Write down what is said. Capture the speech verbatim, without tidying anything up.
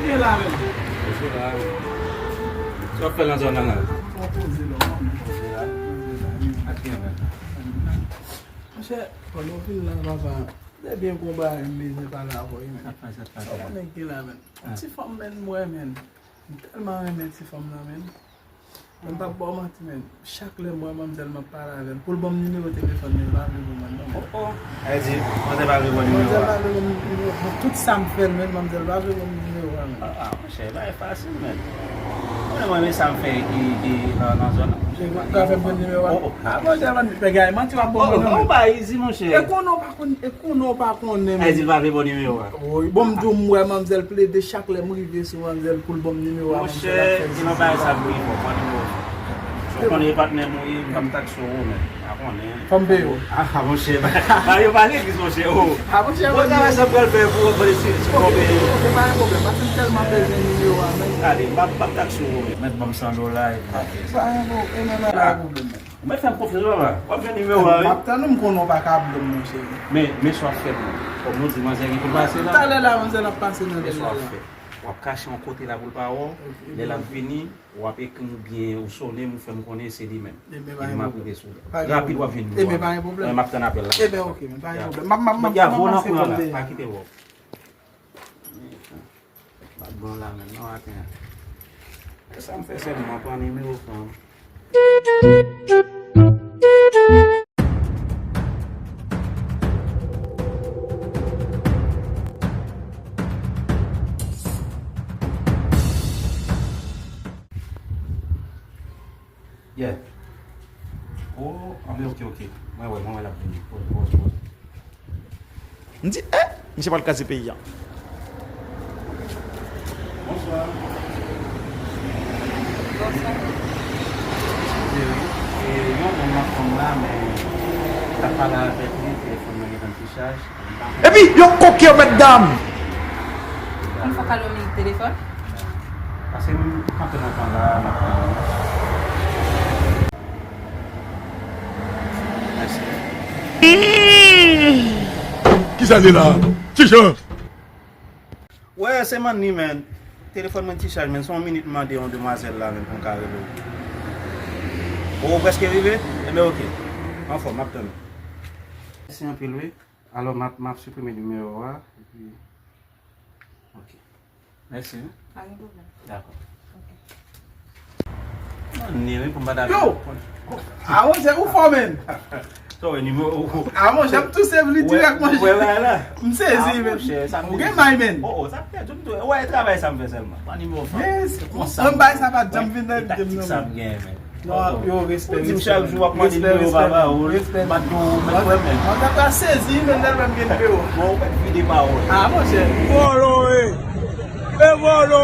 Sa w ap fè nan zòn nan la? Ak ki anmè? Monchè, pandan w vin la, papa, te byen konba, m bezwen pale avè w, men. Sa k pase, sa k pase? Sa w konnen ki la, men? Ti fanm, men, m wè, men. M tèlman renmen ti fanm nan, men. Mwen p ap ba w manti, men. Chak lè m wè manmzèl, m ap pale avè l. Pou l ban m nimewo telefòn li, l pa vle ban m non, men. Oh, oh. Sa vle di, manmzèl pa vle ban nimewo a? Manmzèl pa vle ban m nimewo a. Tout sa m fè l, men, manmzèl pa vle ban m nimewo a, men. Ah, ah, monchè, bagay fasil, men. Ou konnen mwen, men sa m fè ki, ki nan, nan zòn nan, monchè. Ou ka fè m jwenn nimewo a? Oh, oh. Ah, monchè, nèg la manti w ap ban mwen non, men. Oh, oh, ba easy, monchè. E konnen w pa konn, e konnen w pa konnen, men. Sa vle di l pa vle ban w nimewo a? Wi, bon, m di w, m wè manmzèl plede chak lè m rive sou manmzèl pou l ban m nimewo a, manmzèl ap fè zizi. Monchè, gen yon bagay sa pou rive, pran nimewo sa. Ou konnen e patnè m ou ye, m p ap takse w, men. Pa konnen. Fò m peye w. Ah, ah, monchè, ba, ba yo pa legliz, monchè, oh. Ah, monchè, bon travay sa pral fè pou, pou si, si konbe. Ok, pa gen pwoblèm, paske m tèlman bezwen nimewo a, men. Gade, m p ap, m p ap takse w, men. Mèt ban m san dola epi m ap fè sa. Pa gen pwoblèm, pa gen pwoblèm, men. Ou mèt fè m konfyans, papa. W ap jwenn nimewo a, wi. M ap tann ou, m konnen w pa ka blo m, monchè. Men, men sa w ap fè pou mwen. Kòm nou di, manzè gen pou l pase la. Talè la, manzè ap pase nan lè la. Men sa w ap fè. W ap kache yon kote la pou l pa wè w. Ok, lè l ap vini, w ap ekri m oubyen ou sone m, ou fè m konnen se li menm. Epi m ap rive sou li. Rapid, w ap jwenn nimewo a. Ebyen, pa gen pwoblèm. Mwen, m ap tann apèl la. Ebyen, ok, men pa gen pwoblèm. M ap, m ap, m ap, m ap fè konn. Ya, voye nan kouran la, pa kite wè w. Pa t bon la menm non maten an. E sa m fè sèlman, pran nimewo fanm. Yeah. Oh, ah, men ok, ok. Mwen wè, mwen wè l ap vini. Poze, poze, poze. M di, eh, misye pral kraze peyi a. Bonswa. Bonswa. Eskize wi. E, yon moun m ap tann la, men m t ap pale avèk li, telefòn mwen gentan ti chaj. Epi, yon koke, mèt dam! Konn fè w kale yon minit telefòn? Pase m kanpe nan kwen la, m ap tann ou. Mèsi. Kisa se la? Kijan? Wè, se Manny, men. Telefòn mwen ti chaj, men. Se yon minit m mande yon demwazèl la, men, pou m ka rele w. O, ou prèske rive? Enben, oke. Anfòm, m ap tann ou. Mèsi anpil, wi. Alò, m ap, m ap siprime nimewo a, epi, oke. Mèsi, wi. Pa gen pwoblèm. Dakò. Oke. Manny, wi, pou m pa ta... Yo! A, monchè, ou fò, menn. Sa w wè nimewo ou? A, monchè, m tou save li dirèk, monchè. Ou wè bagay la? M sezi, menn. Ou gen may, menn. O, o, sa pèdi m tou. Ou wè travay sa m fè sèlman. Pran nimewo fanm. Yes. Konsa. Mwen bay sa pa janm vin nan lide m nan, menn. Non, yo, respè, respè, respè, respè. Ou di m chak jou w ap mande nimewo papa ou. Respè. M pa t gen yon mèt wè, menn. Mwen ta sezi, menn, lè l wè m gen nimewo. Bon, ou mèt vide pawòl. A, monchè. Vòlò, e. E vòlò.